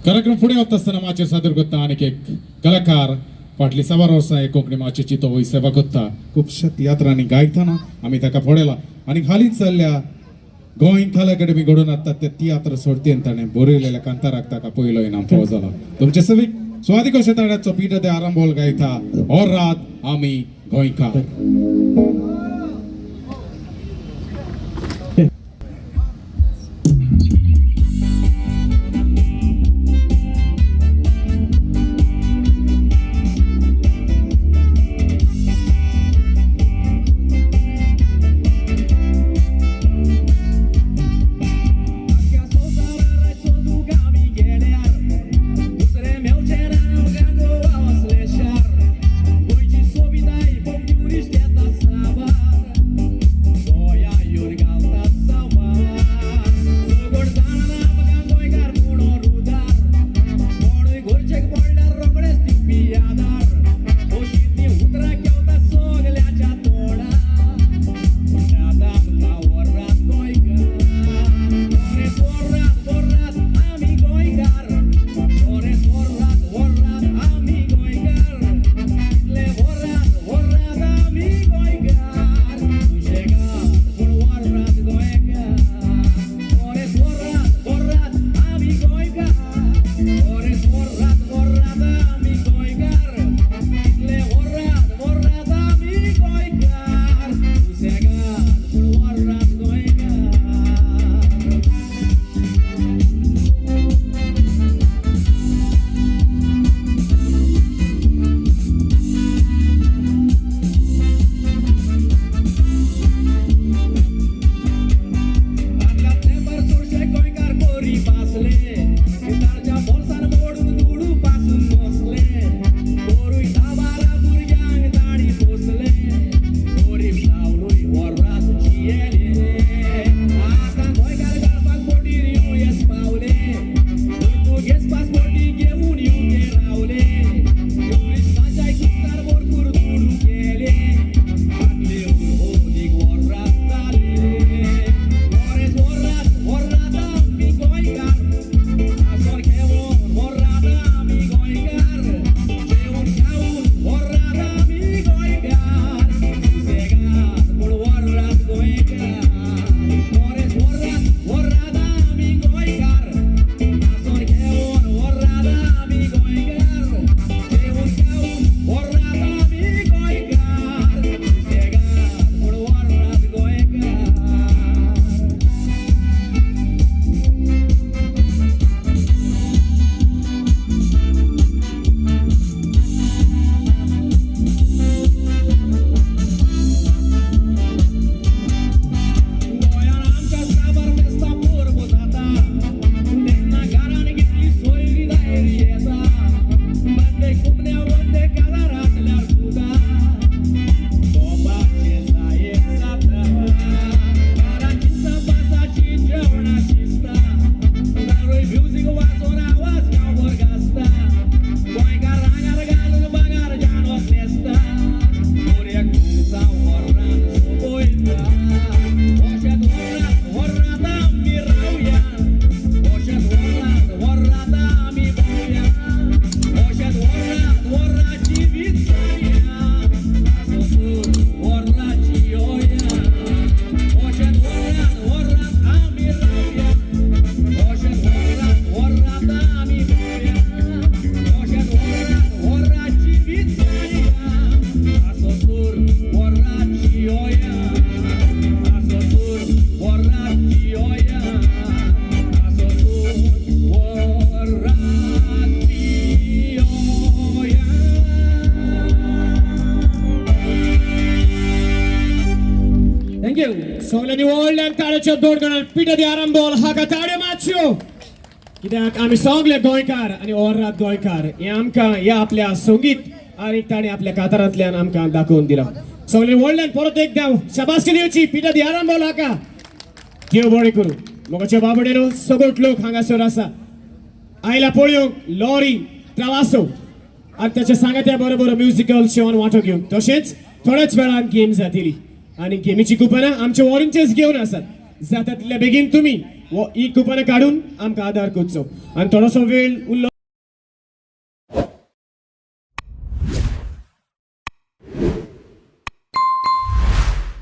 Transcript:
कार्यक्रम फुडें वता आसतना माचयेर सादर करता आनीक एक कलाकार. फाटली साबार वर्सां एक कोंकणी माचयेची तो सेवा करता. खुबश्या तियात्रांनी गायतना आमी ताका पळयला आनी हालींच जाल्ल्या गोंय कला अकादमी घडोवन हाडटात त्या तियात्र सर्तीन ताणें बरयलेल्या कांताराक ताका पयलो इनाम फावो जाला. तुमचे सवीक स्वादी कशे ताड्याचो पीटर दे आरंबोल गायता और रात आमी गोंयकार. सगळ्यांनी व्हडल्यान ताळ्याच्यो दोन गणान पिठो दी आरंबोल हाका ताळ्यो मारच्यो, कित्याक आमी सगळे गोंयकार आनी ओर्रात गोंयकार हें आमकां ह्या आपल्या संगीत आनी ताणें आपल्या कातारांतल्यान आमकां दाखोवन दिलां. सगळ्यांनी व्हडल्यान परत एकदां शाबासकी दिवची पिठो दी आरंबोल हाका. देव बरें करूं. मोगाच्या बाबडेनो, सगळो लोक हांगासर आसा आयला पळोवंक लॉरी प्रवासो आनी त्याच्या सांगात्या बरोबर म्युजिकल शोन वांटो घेवंक. तशेंच थोड्याच वेळान गेम जातली आनी गेमीची कुपनां आमचे वॉरंटियर्स घेवन आसात. जाता तितल्या बेगीन तुमी वो ई कुपन काडून आमकां आदार करचो. आनी थोडोसो वेळ उरलो.